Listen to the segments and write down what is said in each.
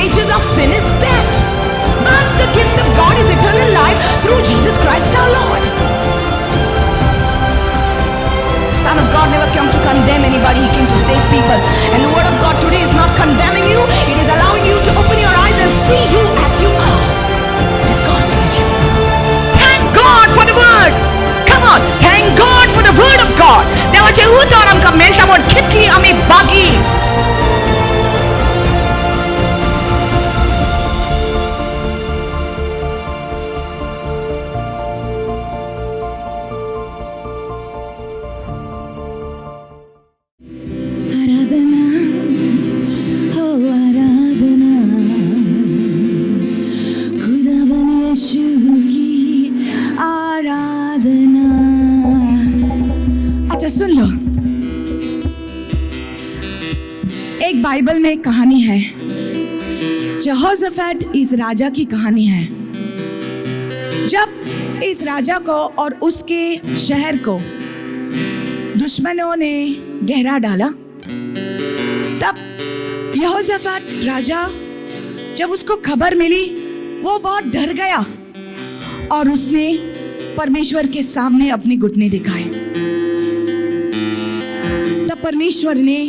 Wages of sin is death, but the gift of God is eternal life through Jesus Christ our Lord. The Son of God never came to condemn anybody, He came to save people. And the word of God today is not condemning you, it is allowing you to open your eyes and see you as you are, as God sees you. Thank God for the word. Come on, thank God for the word of God. देवाचें उतर आमकां मेळटा म्हूण कितली आमी भागी. आराधना, हो आराधना, खुदावन यीशु की आराधना. अच्छा सुन लो, एक बाइबल में एक कहानी है, यहोशापात इस राजा की कहानी है. जब इस राजा को और उसके शहर को दुश्मनों ने घेरा डाला, तब यहोशापात राजा, जब उसको खबर मिली, वो बहुत डर गया और उसने परमेश्वर के सामने अपने घुटने दिखाए. तब परमेश्वर ने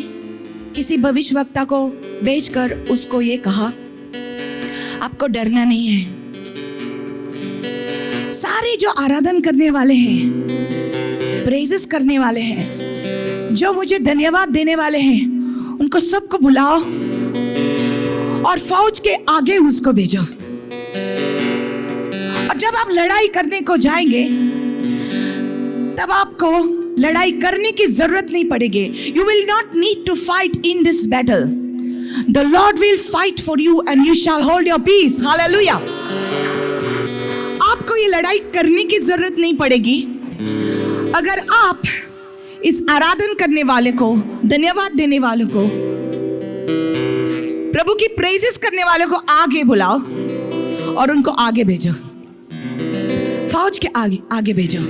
किसी भविष्यवक्ता को भेजकर उसको ये कहा, आपको डरना नहीं है. सारे जो आराधन करने वाले हैं, प्रेजेस करने वाले हैं, जो मुझे धन्यवाद देने वाले हैं, उनको सबको बुलाओ और फौज के आगे उसको भेजो. और जब आप लड़ाई करने को जाएंगे, तब आपको लड़ाई करने की जरूरत नहीं पड़ेगी. You will not need to fight in this battle. The Lord will fight for you and you shall hold your peace. Hallelujah. आपको ये लड़ाई करने की जरूरत नहीं पड़ेगी अगर आप इस आराधन करने वाले को, धन्यवाद देने वालों को, प्रभु की प्रेजेस करने वालों को आगे बुलाओ और उनको आगे भेजो, फौज के आगे आगे भेजो.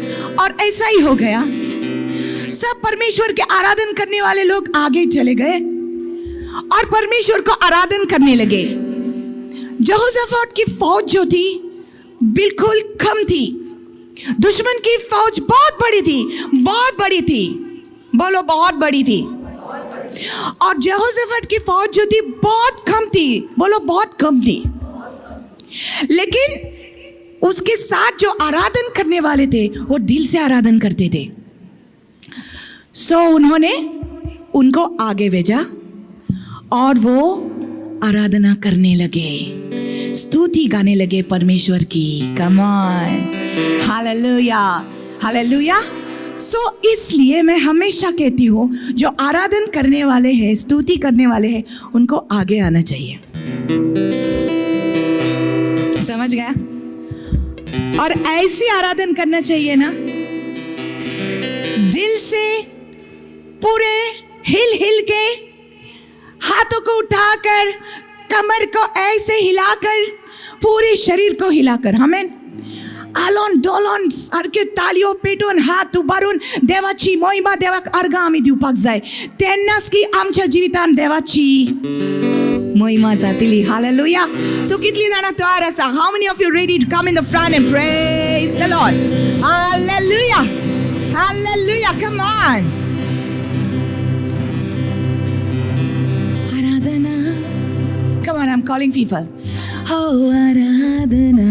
और ऐसा ही हो गया. सब परमेश्वर के आराधन करने वाले लोग आगे चले गए और परमेश्वर को आराधन करने लगे. यहोशापात की फौज जो थी, बिल्कुल कम थी. दुश्मन की फौज बहुत बड़ी थी, बहुत बड़ी थी. बोलो, बहुत बड़ी थी. और यहोशापात की फौज जो थी, बहुत कम थी. बोलो, बहुत कम थी. लेकिन उसके साथ जो आराधन करने वाले थे, वो दिल से आराधन करते थे. सो उन्होंने उनको आगे भेजा और वो आराधना करने लगे, स्तुति गाने लगे परमेश्वर की. Come on, hallelujah, hallelujah. So इसलिए मैं हमेशा कहती हूँ, जो आराधन करने वाले हैं, स्तुति करने वाले हैं, उनको आगे आना चाहिए. समझ गया? और ऐसी आराधन करना चाहिए ना, दिल से, पूरे हिल हिल के, हाथों को उठाकर, कमर को ऐसे हिलाकर, पूरे शरीर को हिलाकर. हमें आलोन डोलोन सारक्यो ताळयो पेटून, हात उबारून देवाची महिमा, देवाक अर्गां आमी दिवपाक जाय. तेन्नाच की आमच्या जिवितान देवाची महिमा जातली. हालेलुया. सो कितली जाणां तयार आसा? How many of you ready to come in the front and praise the Lord? Hallelujah, hallelujah. Come on. Aradhana. Come on, I'm calling people. Oh, Aradhana.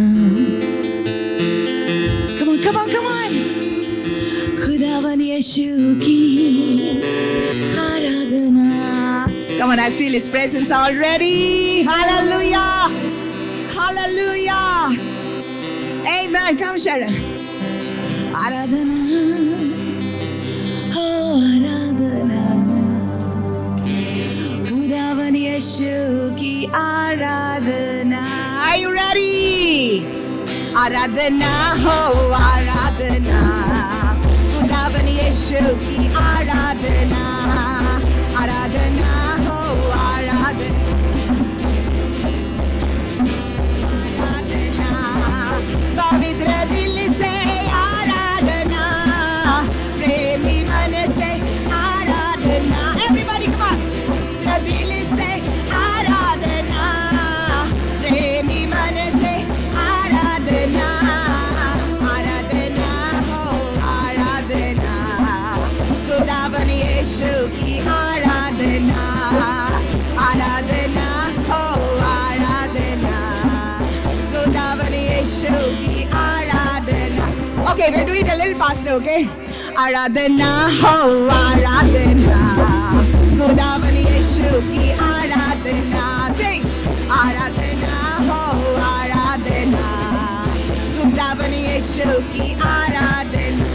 Come on, come on, come on. खुदावन यीशु की आराधना. Come on, I feel His presence already. Hallelujah. Hallelujah. Amen. Come, Sharon. Aradhana, oh, आराधना, खुदावन यीशु की आराधना. Are you ready? आराधना हो, आराधना, खुदावन यीशु की आराधना. आराधना हो, आराधना, आराधना, पवित्र दिल से आराधना, प्रेमी मन से आराधना. Everybody, come on. पवित्र दिल से आराधना. आराधना हो आराधना, खुदावंद यीशु की आराधना। Okay, we'll do it a little faster, okay? आराधना हो आराधना, खुदावंद यीशु की आराधना। Sing! आराधना हो आराधना, खुदावंद यीशु की आराधना।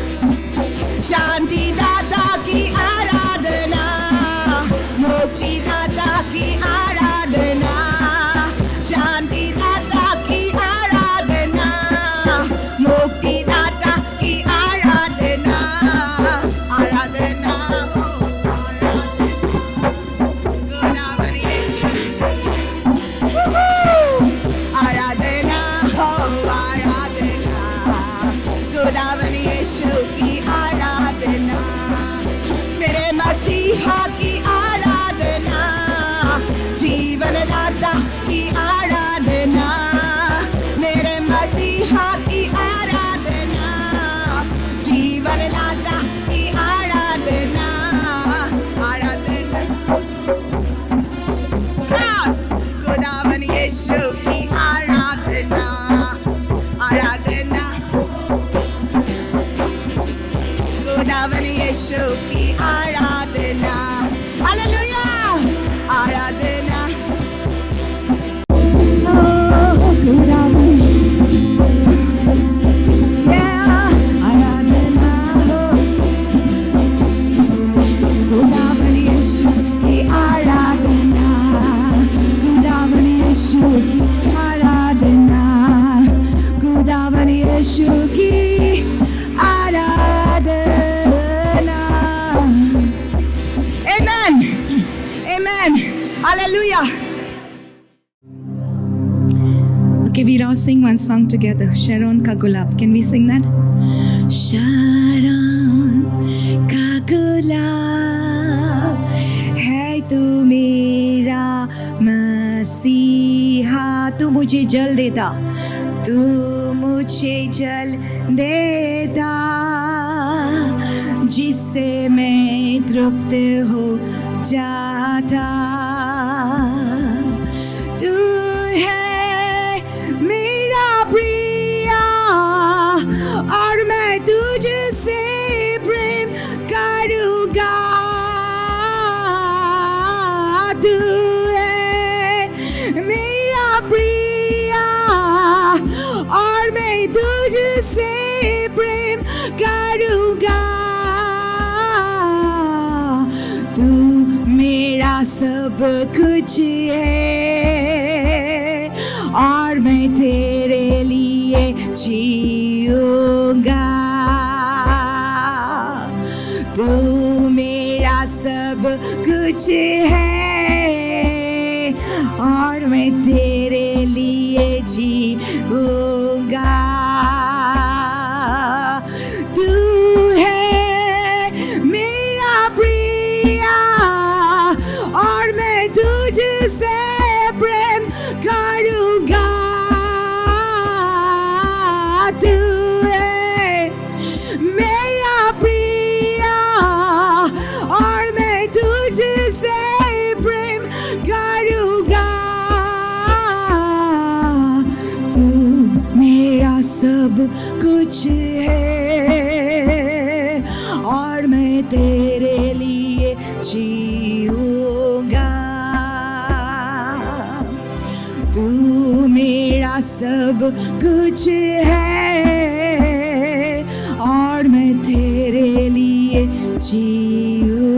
शांति दाता की आराधना, मुक्ति दाता की आराधना, शांति दाता की आराधना, मुक्ति दाता की आराधना। आराधना हो आराधना, खुदावंद यीशु। Woohoo! आराधना हो आराधना, खुदावंद यीशु की आराधना। मेरे मसीहा की आराधना, जीवन दाता की आराधना, मेरे मसीहा की आराधना, जीवन दाता की आराधना। आराधना, खुदावंद यीशु की आराधना। आराधना, खुदावंद यीशु की आराधना। हालेलुया! आराधना, oh, खुदावंद, yeah, आराधना हो खुदावंद यीशु की आराधना, खुदावंद यीशु की आराधना, खुदावंद यीशु की आराधना। Amen. Amen. Hallelujah. Okay, we'll all sing one song together. Sharon ka gulab. Can we sing that? Sharon का गुलाब है तू मेरा मसीहा, तू मुझे जल देता, तू मुझे जल देता, जिससे मैं तृप्त हो जाता। तू है मेरा प्रिया और मैं तुझसे प्रेम करूँगा। तू है मेरा प्रिया और मैं तुझसे प्रेम करूँगा। तू मेरा सब कुछ है और मैं तेरे लिए जीऊँगा। तू मेरा सब कुछ है और मैं तेरे लिए जीऊँगा। तू है मेरा प्रिया और मैं तुझसे प्रेम करूँगा। तू है मेरा प्रिया और मैं तुझसे प्रेम करूँगा। तू मेरा सब कुछ है और मैं तेरे लिए जीऊँगा। तू मेरा सब कुछ है और मैं तेरे लिए जीऊँगा।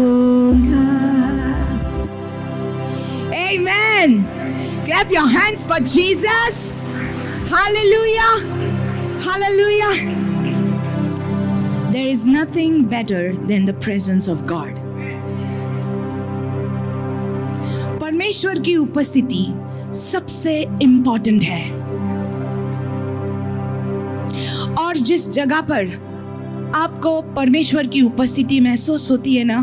Amen. Clap your hands for Jesus. Hallelujah. Hallelujah. There is nothing better than the presence of God. परमेश्वर की उपस्थिति सबसे इंपॉर्टेंट है। और जिस जगह पर आपको परमेश्वर की उपस्थिति महसूस होती है ना,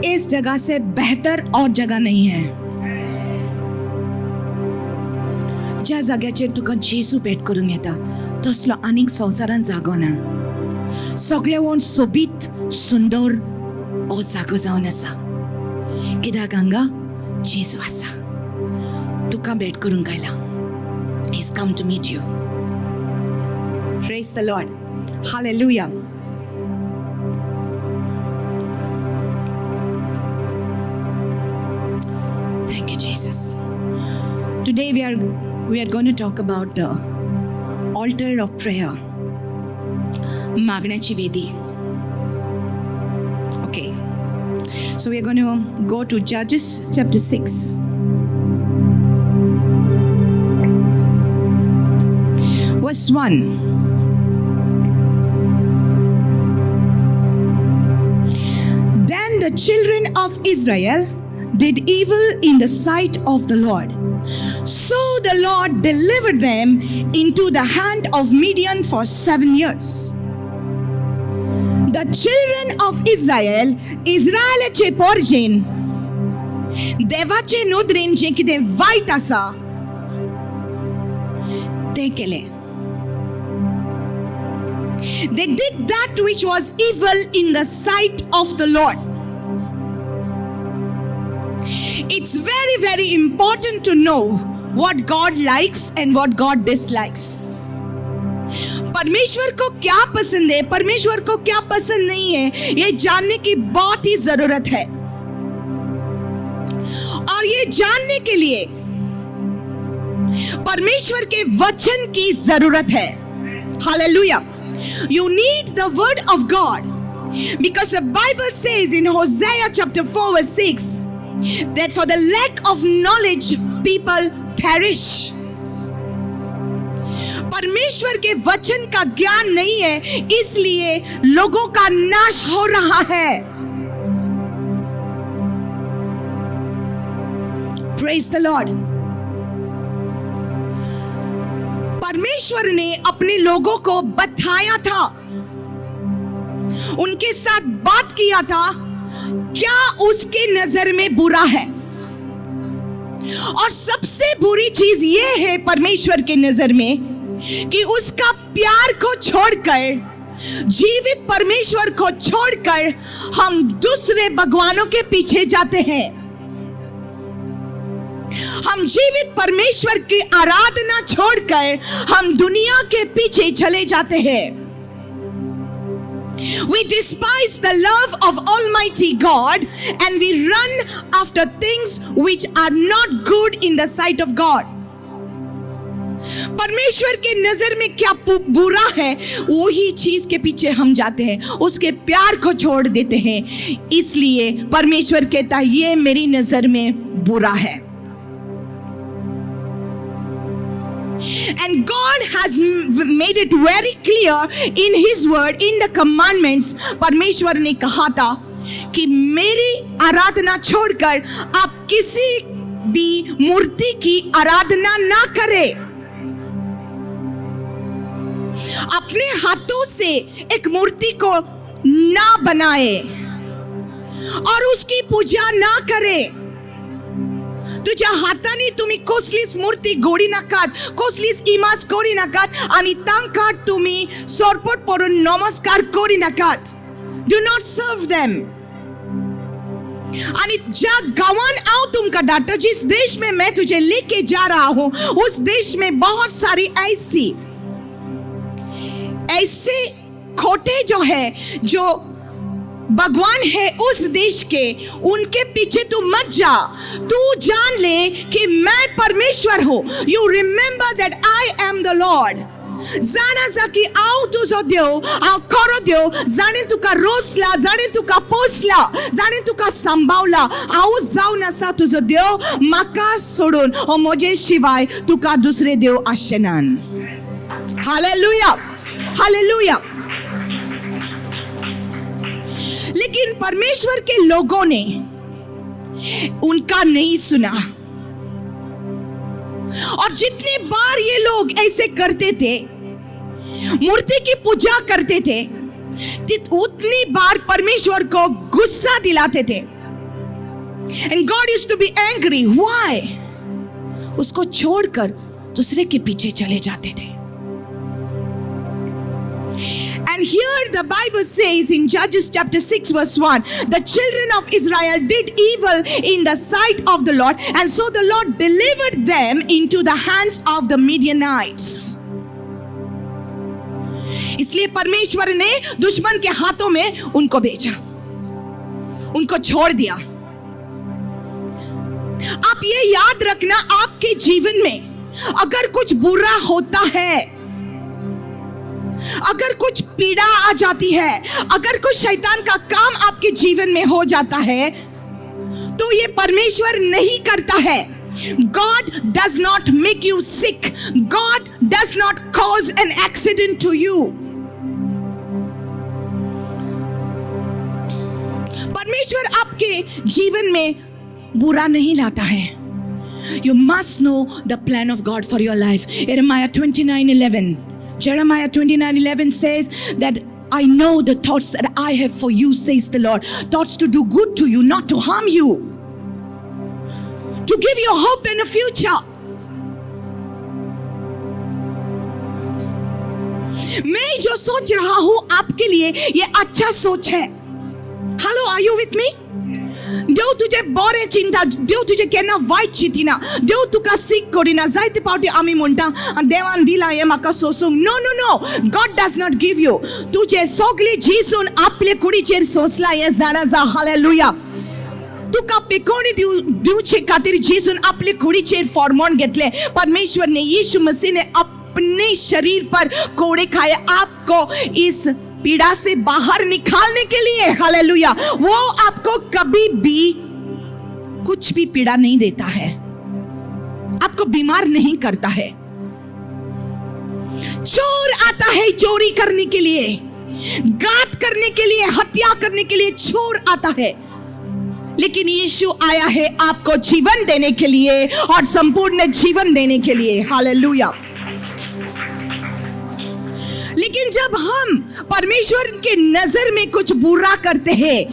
इस जगह से बेहतर और जगह नहीं है। ज्या जाग्याचेर तुका जेजू भेट करूंक येता तसलो आनीक संवसारांत जागो ना। सगळ्यावन सोबीत सुंदर हो जागो जावन आसा, कित्याक हांगा जेजू आसा, तुका भेट करूंक आयला. He's come to meet you. Praise the Lord. Hallelujah. Thank you, Jesus. Today we are going to talk about the altar of prayer. मागण्याची वेदी. Okay. So we are going to go to Judges chapter 6. Verse 1. Then the children of Israel did evil in the sight of the Lord. So the Lord delivered them into the hand of Midian for 7 years. The children of Israel, इस्रायलाचे पोरजेन देवाचे नदरेन जें कितें वायट आसा तें केलें. They did that which was evil in the sight of the Lord. It's very, very important to know what God likes and what God dislikes. परमेश्वर को क्या पसंद है, परमेश्वर को क्या पसंद नहीं है, ये जानने की बहुत ही जरूरत है. और ये जानने के लिए परमेश्वर के वचन की जरूरत है. Hallelujah. You need the word of God because the Bible says in Hosea chapter 4 verse 6 that for the lack of knowledge people perish. परमेश्वर के वचन का ज्ञान नहीं है, इसलिए लोगों का नाश हो रहा है. Praise the Lord. परमेश्वर ने अपने लोगों को बताया था, उनके साथ बात किया था, क्या उसके नजर में बुरा है. और सबसे बुरी चीज यह है परमेश्वर के नजर में कि उसका प्यार को छोड़कर, जीवित परमेश्वर को छोड़कर हम दूसरे भगवानों के पीछे जाते हैं. हम जीवित परमेश्वर की आराधना छोड़कर हम दुनिया के पीछे चले जाते हैं. We despise the love of Almighty God and we run after things which are not good in the sight of God. परमेश्वर के नजर में क्या बुरा है, वही चीज के पीछे हम जाते हैं, उसके प्यार को छोड़ देते हैं. इसलिए परमेश्वर कहता है, ये मेरी नजर में बुरा है. And God has made it very clear in His word, in the commandments. परमेश्वर ने कहा था कि मेरी आराधना छोड़कर आप किसी भी मूर्ति की आराधना ना करें. अपने हाथों से एक मूर्ति को ना बनाए और उसकी पूजा ना करें. तुझ्या हाताने तुम्ही कसलीच मूर्ती घोडी नाकात, कसलीच इमाज करी नाकात आणि तांकां तुम्ही सरपट पडून नमस्कार करी नाकात. Do not serve them. आणि ज्या गांवान हांव तुमकां धाडटा, जिस देश में मैं तुझे लेके जा रहा हूं, उस देश में बहुत सारी ऐसी ऐसे खोटे जो है, जो भगवान है उस देश के, उनके पीछे तू मत जा. तू जान ले कि मैं परमेश्वर हूं. You remember that I am the Lord. जाणा जा की हांव तुजो देव, हांव खरो देव, जाणें तुका रोसला, जाणें तुका पोसला, जाणें तुका सांबावला. हांव जावन आसा तुजो देव. म्हाका सोडून ओ म्हजे शिवाय तुका दुसरे देव आसचे नात. Hallelujah, hallelujah. लेकिन परमेश्वर के लोगों ने उनका नहीं सुना और जितने बार ये लोग ऐसे करते थे, मूर्ति की पूजा करते थे, उतनी बार परमेश्वर को गुस्सा दिलाते थे. And God used to be angry. Why? उसको छोड़कर दूसरे के पीछे चले जाते थे. And here the Bible says in Judges chapter 6 verse 1, the children of Israel did evil in the sight of the Lord, and so the Lord delivered them into the hands of the Midianites. इसलिए परमेश्वर ने दुश्मन K हाथों में उनको भेजा, उनको छोड़ दिया। आप ये याद रखना, आपके जीवन में अगर कुछ बुरा होता है, अगर कुछ पीड़ा आ जाती है, अगर कुछ शैतान का काम आपके जीवन में हो जाता है, तो ये परमेश्वर नहीं करता है। God does not make you sick. God does not cause an accident to you. परमेश्वर आपके जीवन में बुरा नहीं लाता है। You must know the plan of God for your life. Jeremiah 29:11. Jeremiah 29:11 says that I know the thoughts that I have for you, says the Lord. Thoughts to do good to you, not to harm you. To give you hope and a future. मैं जो सोच रहा हूं आपके लिए, ये अच्छा सोच है। Hello, are you with me? देव तुझे बरें चिंता, देव तुझे केन्ना वायट चिंतिना, देव तुका सीक करिना। जायते फावटी आमी म्हणटा, देवान दिला हें म्हाका सोसूंक। No, no, no, God does not give you. तुझे सगळे जिसून आपले कुडीचेर सोंसला हें जाणा जा। हालेलुया। तुका पेकोवणी दिवचे खातीर जिसून आपले कुडीचेर फॉर्मोन घेतले। परमेश्वर ने, यीशु मसीह ने अपने शरीर पर कोड़े खाए आपको इस पीड़ा से बाहर निकालने के लिए। हालेलुया। वो आपको कभी भी कुछ भी पीड़ा नहीं देता है, आपको बीमार नहीं करता है। चोर आता है चोरी करने के लिए, घात करने के लिए, हत्या करने के लिए चोर आता है, लेकिन यीशु आया है आपको जीवन देने के लिए और संपूर्ण जीवन देने के लिए। हालेलुया। लेकिन जब हम परमेश्वर के नजर में कुछ बुरा करते हैं,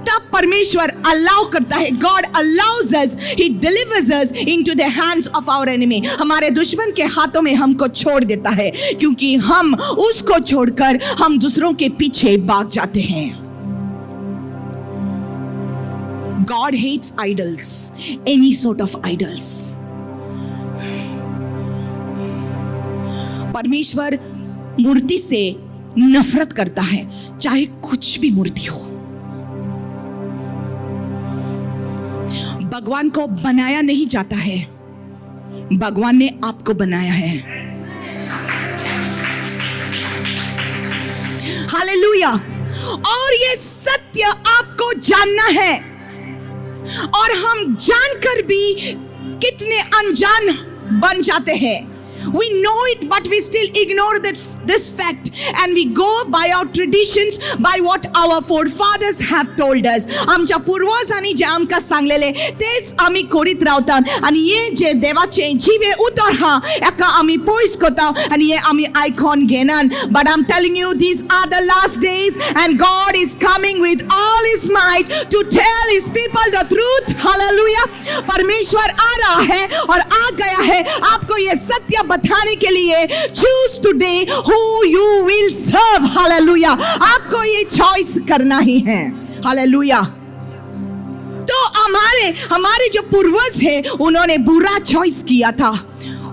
तब परमेश्वर अलाउ करता है। God allows us, he delivers us into the hands of our enemy. हमारे दुश्मन के हाथों में हमको छोड़ देता है, क्योंकि हम उसको छोड़कर हम दूसरों के पीछे भाग जाते हैं। God hates idols, any sort of idols. परमेश्वर मूर्ति से नफरत करता है, चाहे कुछ भी मूर्ति हो। भगवान को बनाया नहीं जाता है, भगवान ने आपको बनाया है। हालेलुया। और ये सत्य आपको जानना है, और हम जानकर भी कितने अनजान बन जाते हैं। We know it, but we still ignore this fact, and we go by our traditions, by what our forefathers have told us. आमच्या पूर्वजांनी जे आमकां सांगलेले तेच आमी करीत रावतात, आनी हे जे देवाचे जिवे उतर हा, हेका आमी पयस करता आनी हे आमी आयकून घेनात। But I'm telling you, these are the last days, and God is coming with all His might to tell His people the truth. Hallelujah. परमेश्वर आ रहा है और आ गया है आपको ये सत्य बताने के लिए। Choose today who you will serve. Hallelujah. आपको ये choice करना ही है। Hallelujah. तो हमारे जो पूर्वज हैं, उन्होंने बुरा चॉइस किया था।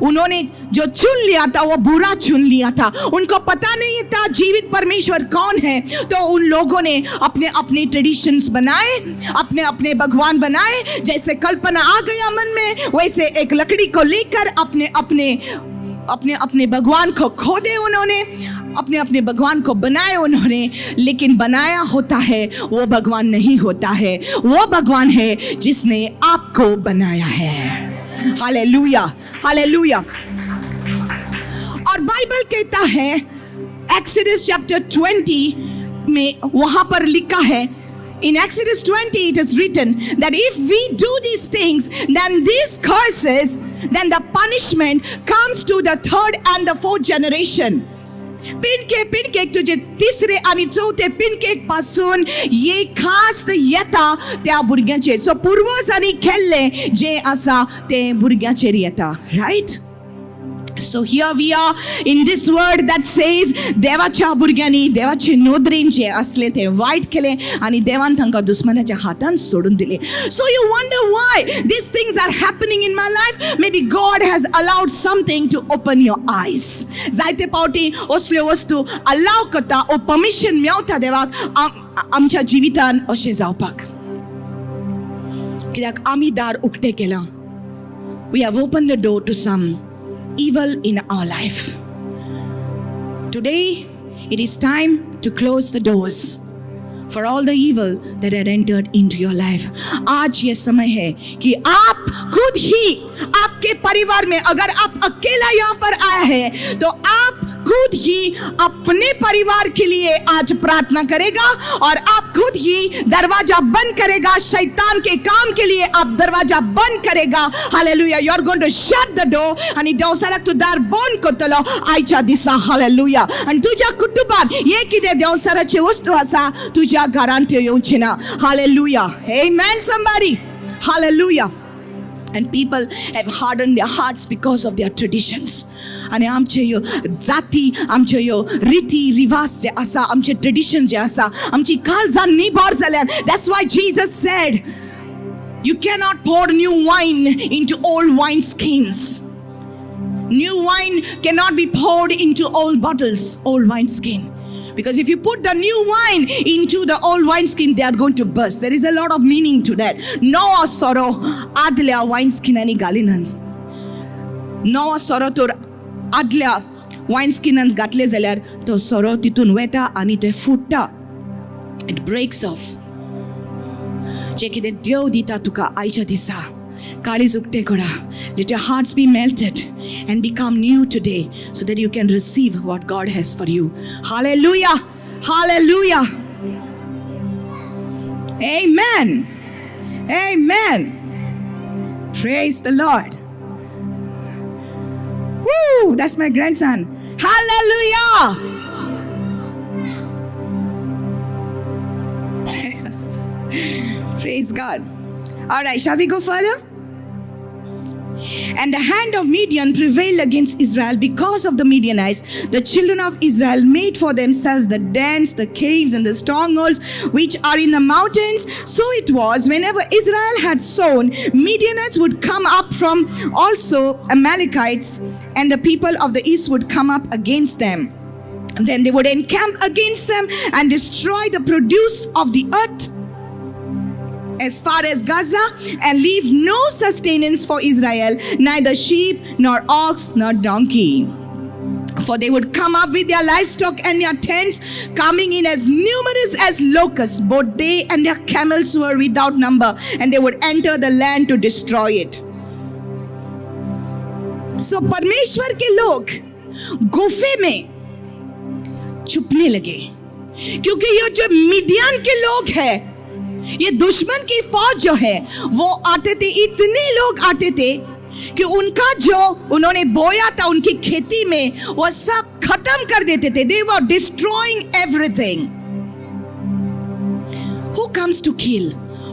उन्होंने जो चुन लिया था वो बुरा चुन लिया था। उनको पता नहीं था जीवित परमेश्वर कौन है, तो उन लोगों ने अपने अपने ट्रेडिशंस बनाए, अपने अपने भगवान बनाए। जैसे कल्पना आ गया मन में, वैसे एक लकड़ी को लेकर अपने अपने भगवान को खोदे उन्होंने, अपने अपने भगवान को बनाए उन्होंने। लेकिन बनाया होता है वो भगवान नहीं होता है, वो भगवान है जिसने आपको बनाया है। Hallelujah, hallelujah. और बाइबल कहता है एक्सोडस चैप्टर 20 में, वहां पर लिखा है, in Exodus 20 it is written that if we do these things, then these curses, then the punishment comes to the third and the fourth generation. पिणके पिणकेक तुझे तिसरे आणि चवथे पिणकेक पासून ये खास येता त्या भुरग्यांचेर। सो पुर्वजांनी केल्लें जें आसा तें भुरग्यांचेर येता, right? So here we are in this word that says, देवाच्या भुरग्यांनी देवाचे नदरेन जे असले ते वायट केले आणि देवान तांकां दुस्मनाच्या हातान सोडून दिले. So you wonder why these things are happening in my life. Maybe God has allowed something to open your eyes. जायते पावटी असल्यो वस्तू अलाव करता ओ परमिशन मेवता देवाक आमच्या जिवितान अशें जावपाक, कित्याक आमी दार उक्तें केलां. We have opened the door to some evil in our life. Today, it is time to close the doors for all the evil that had entered into your life. आज ये समय है कि आप खुद ही आपके परिवार में, अगर आप अकेला यहाँ पर आया है, तो आप खुद ही अपने परिवार के लिए आज प्रार्थना करेगा और आप खुद ही दरवाजा बंद करेगा. शैतान के काम के लिए आप दरवाजा बंद करेगा. Hallelujah. You are going to shut the door आणि देवसाराक तूं दार बंद करतलो आयच्या दिसा. हालेलुया. आणि तुझ्या कुटुंबात हे कितें देवसाराचे वस्तू आसा, तुझ्या घरांत त्यो येवचे ना. Hallelujah. Amen, somebody. Hallelujah. And people have hardened their hearts because of their traditions. आणि आमचे ह्यो जाती, आमच्यो ह्यो रिती रिवाज जे आसा, आमचे ट्रेडिशन जे आसा, आमची काळजां निबर जाल्यान. That's why Jesus said, "You cannot pour new wine into old wine skins." New wine cannot be poured into old bottles, old wine skin. Because if you put the new wine into the old wine skin, they are going to burst. There is a lot of meaning to that. नवो सोरो आदल्या वायन स्किनांनी घालिनात. नवो सोरो तर आदल्या वायन स्किनान घातले जाल्यार तो सोरो तितून वेता आनी ते फुट्टा. It breaks off. जे कितें देव दिता तुका आयच्या दिसा, काळीज उक्तें करा. Let your hearts be melted and become new today so that you can receive what God has for you. Hallelujah. Hallelujah. Amen. Amen. Praise the Lord. Woo, that's my grandson. Hallelujah. Praise God. All right, shall we go further? And the hand of Midian prevailed against Israel because of the Midianites. The children of Israel made for themselves the dens, the caves, and the strongholds which are in the mountains. So it was, whenever Israel had sown, Midianites would come up from also Amalekites, and the people of the east would come up against them. And then they would encamp against them and destroy the produce of the earth as far as Gaza and leave no sustenance for Israel, neither sheep nor ox nor donkey. For they would come up with their livestock and their tents, coming in as numerous as locusts. Both they and their camels were without number, and they would enter the land to destroy it. So परमेश्वर के लोग गुफे में छुपने लगे, क्योंकि ये जो मिडियन के लोग हैं, ये दुश्मन की फौज जो है, वो आते थे. इतने लोग आते थे कि उनका जो उन्होंने बोया था उनकी खेती में, वो सब खत्म कर देते थे. They were destroying everything. Who comes to kill?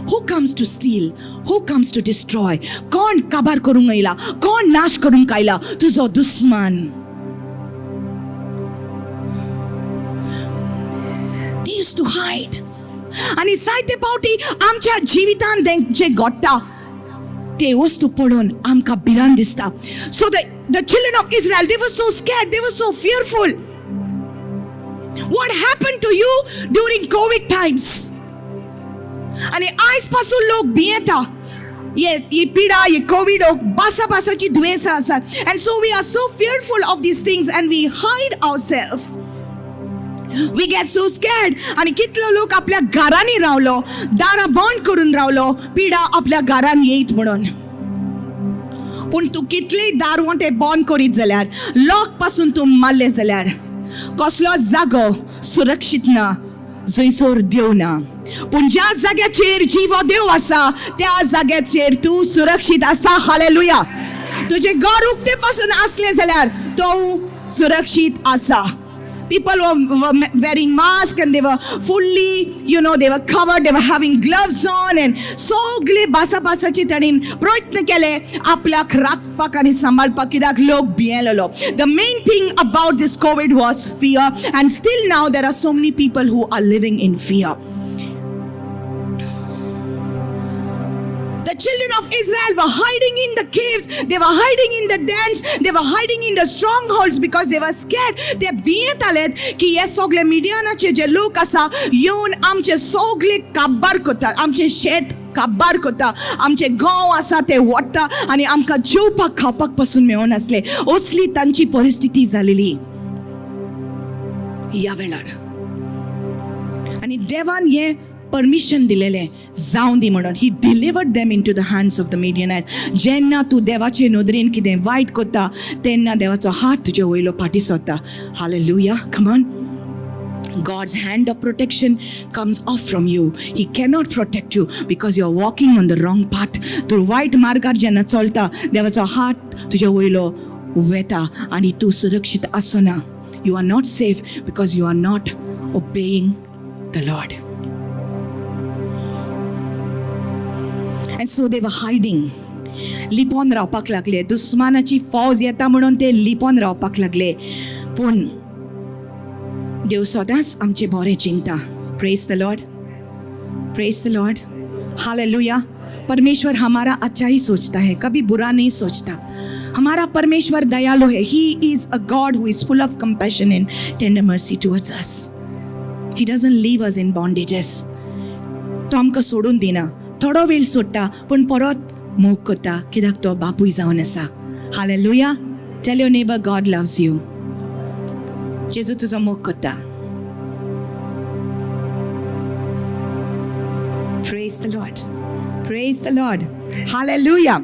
Who comes to steal? Who comes to destroy? कोण काबार करूंक आयला? कोण नाश करूंक आयला? तुजो दुस्मान. They used to hide. आनी जायते पावटी आमच्या जिवितान जे घडटा ते वस्तू पळोवन आमकां भिरांत दिसता. So the children of Israel, they were so scared, they were so fearful. What happened to you during COVID times? आनी आयज पासून लोक भियेता. ये पिडा, ये कोविड, बासा बासाची दुयेंसां आसात, and so we are so fearful of these things and we hide ourself. We get so scared. आनी कितलो लोक आपल्या घरांनी रावलो, दारां बंद करून रावलो, पिडा आपल्या घरान येयत म्हणून. पूण तूं कितलेय दार वंटे बंद करीत जाल्यार, लॉक पासून तूं मारले जाल्यार, कसलो जागो सुरक्षीत ना जंयसर देव ना. पूण ज्या जाग्याचेर जिवो देव आसा, त्या जाग्याचेर तूं सुरक्षीत आसा. हालेलुया. तुजें घर उक्ते पासून आसलें जाल्यार तो सुरक्षीत आसा. People were wearing masks and they were fully, they were covered, they were having gloves on and सगळे बासाबासाचे तांणी प्रयत्न केले आपल्याक राखपाक आनी सांबाळपाक, कित्याक लोक भियेलेलो. The main thing about this COVID was fear, and still now there are so many people who are living in fear. The children of Israel were hiding in the caves, they were hiding in the dens, they were hiding in the strongholds because they were scared. ते भियेताले की हे सगळे मिडियानाचे जे लोक आसा येवन आमचे सगळे काबार करतात, आमचे शेत काबार करता, आमचे गांव आसा ते वडटा आनी आमकां जेवपाक खावपाक पासून मेळनासले. असली तांची परिस्थिती जालेली ह्या वेळार. आनी देवान हें परमिशन दिलेलें जावं दी म्हणून. He delivered them into the hands of the Midianites. जेन्ना तूं देवाचे नदरेन कितें वायट करता तेन्ना देवाचो हात तुजे वयलो फाटीं सरता. Hallelujah. Come on. God's hand of protection comes off from you. He cannot protect you because you're walking on the wrong path. तूं वायट मार्गार जेन्ना चलता देवाचो हात तुजे वयलो वेता आनी तूं सुरक्षीत आसना. You are not safe because you are not obeying the Lord. And so they were hiding. लिपोन रावपाक लागले. दुस्मानाची फौज येता म्हणून ते लिपोन रावपाक लागले. पूण देव सदांच आमचें बरें चिंता. Praise the Lord. Praise the Lord. Hallelujah. परमेश्वर हमारा अच्छा ही सोचता है, कभी बुरा नहीं सोचता. हमारा परमेश्वर दयालु है. He is a God who is full of compassion and tender mercy towards us. He doesn't leave us in bondages. तो आमकां सोडून दिना. थोडो वेळ सोडटा पूण परत मोग करता, कित्याक तो बापूय जावन आसा. Hallelujah. Tell your neighbour, God loves you. जेजू तुजो मोग करता. Praise the Lord. Praise the Lord. Hallelujah.